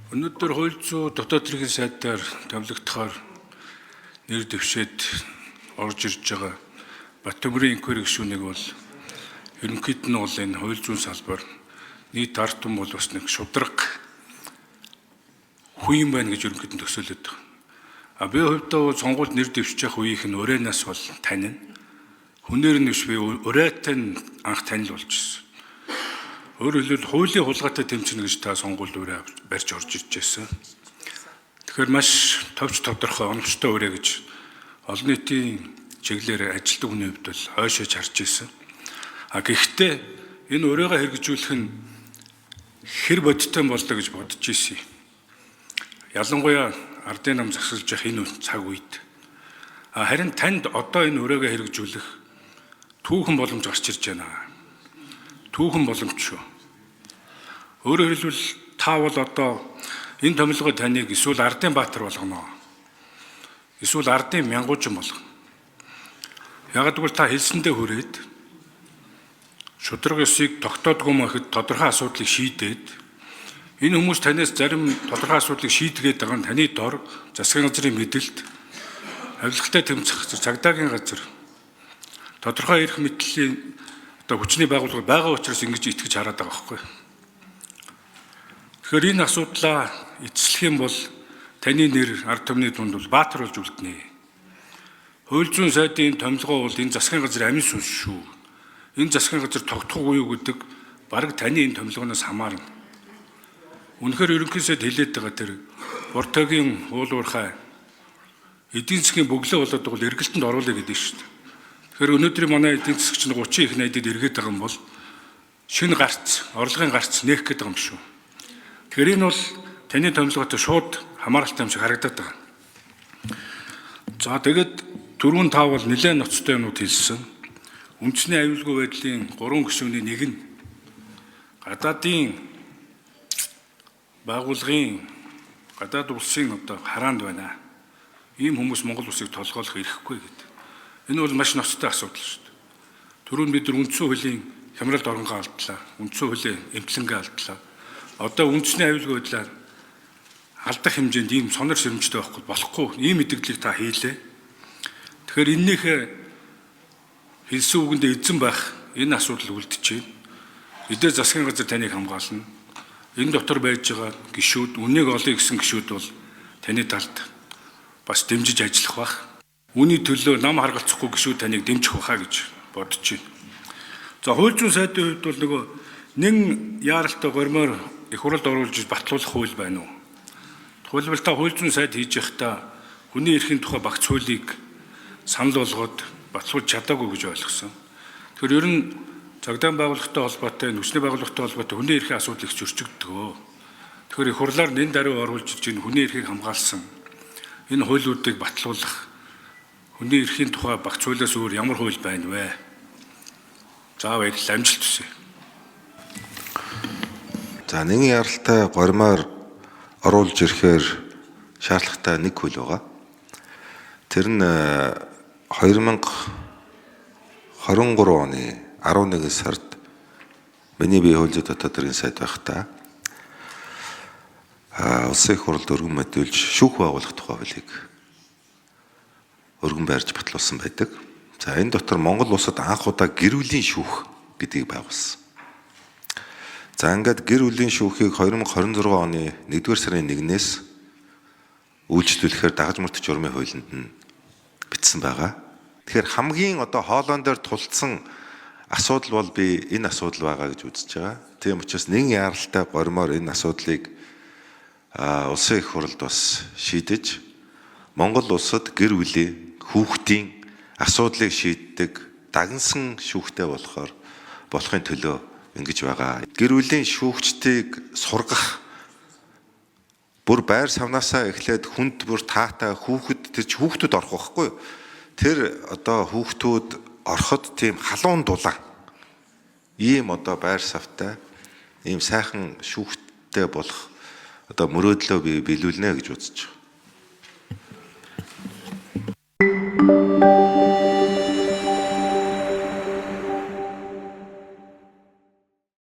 Өнөөдөр хууль зүйн дотоод хэргийн сайдаар томилогдохоор нэр дэвшээд орж ирж байгаа Батөмрийн инквери гишүүнийг бол ерөнхийд нь бол энэ хууль зүйн салбар нийт ард түмэн бол бас нэг шударга хүн юм байна гэж ерөнхийд нь төсөөлөд байгаа. А би хувьдаа бол сонгуульд нэр дэвшиж явах үеийнх нь урайнаас бол танина. Хүнээр нь биш, би урайтай нь анх танил болж ирсэн. Өөрөөр хэлбэл хуулийн хулгайтай тэмцэнэ гэж та сонгуульд урай барьж орж ирж байсан. Тэгэхээр маш товч тодорхой оновчтой урай гэж олон нийтийн чиглэлээр ажилтдаг хүний хувьд бол хойшоо харж ирсэн. А гэхдээ энэ урайгаа хэрэгжүүлэх нь хэр бодиттой боллоо гэж бодож ирсэн. Ялангуяа ардын нам засаглаж явах энэ цаг үед. А харин танд одоо энэ урайгаа хэрэгжүүлэх түүхэн боломж гарч ирж байна. Түүхэн боломж шүү. Өөрөөр хэлбэл та бол одоо энэ томилгоо таныг эсвэл ардын баатар болгоно. Эсвэл ардын мянгуужин болгоно. Яг гэвэл та хэлсэндээ хүрээд шударга ёсыг тогтоодгүй мөхөд тодорхой асуудлыг шийдээд энэ хүмүүс танаас зарим тодорхой асуудлыг шийдгээд байгаа нь таны дор засгийн газрын мэдэлт авилгатай тэмцэх цагдаагийн газар тодорхой эрх мэдлийн одоо хүчний байгууллага байгаа учраас ингэж итгэж хараад байгаа байхгүй. Тэгэхээр энэ асуудлаа эцэслэх юм бол таны нэр ард түмний дунд бол баатар болж үлднэ. Хууль зүйн сайдын энэ томилгоо бол энэ засгийн газрын амин сүнс шүү. Энэ засгийн газар тогтохгүй юу гэдэг бараг таны энэ томилгооноос хамаарна. Үнэхээр ерөнхий сайд хэлээд байгаа тэр Бортогийн уул уурхай эдийн засгийн бөглөө болоод бол эргэлтэнд оруулъя гэдэг шүү дээ. Тэгэхээр өнөөдрийн манай эдийн засагч нь 30 их 80-д эргээд байгаа юм бол шинэ гарц, орлогын гарц нээх гээд байгаа юм шүү. Тэгэхээр энэ бол таны томилгоотой шууд хамааралтай юм шиг харагдаад байгаа. За тэгээд түрүүн та бол нэлээд ноцтой юмнууд хэлсэн. Үндэсний аюулгүй байдлын 3 гишүүний нэг нь гадаадын байгууллагын гадаад улсын одоо хараанд байна. Ийм хүмүүс Монгол улсыг толгойлох эрхгүй гэдэг. Энэ бол маш ноцтой асуудал шүү дээ. Түрүүн бид нар үндсэн хуулийн хямралд оронгоо алдлаа. Үндсэн хуулийн эмтлэнгээ алдлаа. Одоо үндэсний аюулгүй байдлаар алдах хэмжээнд ийм сонор сэрэмжтэй байхгүй болохгүй. Ийм мэдээллийг та хийлээ. Тэгэхээр эннийхээ хэлсэн үгэндээ эзэн байх энэ асуудал үлдэж байна. Эдгээр засгийн газар таныг хамгаална. Энэ дотор байж байгаа гишүүд, үнийг олъё гэсэн гишүүд бол таны талд бас дэмжиж ажиллах бах. Үүний төлөө нам харгалцахгүй гишүүд таныг дэмжих байхаа гэж бодож байна. За хууль зүйн сайдын хувьд бол нөгөө нэн яаралтай гормоор их хурлд оруулж батлуулах хууль байна уу? Тухайлбал та хууль зүйн сайд хийж байхдаа хүний эрхийн тухай багц хуулийг санал болгоод батлуулж чадаагүй гэж ойлгосон. Тэгэхээр ер нь цагдаа байгууллагатай холбоотой, нүсний байгууллагатай холбоотой хүний эрхийн асуудал их зөрчигддөг. Тэгэхээр их хурлаар нэн даруй оруулж иж энэ хүний эрхийг хамгаалсан энэ хуулиудыг батлуулах хүний эрхийн тухай багц хуулиас өөр ямар хууль байна вэ? За баярлалаа, амжилт хүсье. За нэгэн яралтай горимоор оруулж ирэхээр шаардлагатай нэг хууль байгаа. Тэр нь 2023 оны 11 сард миний бие хууль зүйн дотоод хэргийн сайд байхдаа улсын их хурлд өргөн мэдүүлж шүүх байгуулах тухай хуулийг өргөн байрж батлуулсан байдаг. За энэ дотор Монгол улсад анх удаа гэр бүлийн шүүх гэдгийг байгуулсан. За ингээд гэр бүлийн шүүхийг 2026 оны 1-р сарын 1-ээс үйлчлүүлэхээр дагаж мөрдөх журмын хуулинд нь бичсэн байгаа. Тэгэхээр хамгийн одоо хоолойн дээр тулцсан асуудал бол би энэ асуудал байгаа гэж үзэж байгаа. Тийм учраас нэгэн яралтай горимоор энэ асуудлыг улсын их хурлд бас шийдэж Монгол улсад гэр бүлийн хүүхдийн асуудлыг шийддэг дагнсан шүүхтэй болохоор болохын төлөө ингэж байгаа. Гэр бүлийн шүүгчдийг сургах бүр байр савнаасаа эхлээд хүнд бүр таатай хүүхэд тэр чи хүүхдүүд орох байхгүй юу? Тэр одоо хүүхдүүд ороход тийм халуун дулаан ийм одоо байр савтай ийм сайхан шүүхтэй болох одоо мөрөөдлөө би биелүүлнэ гэж үзэж байгаа.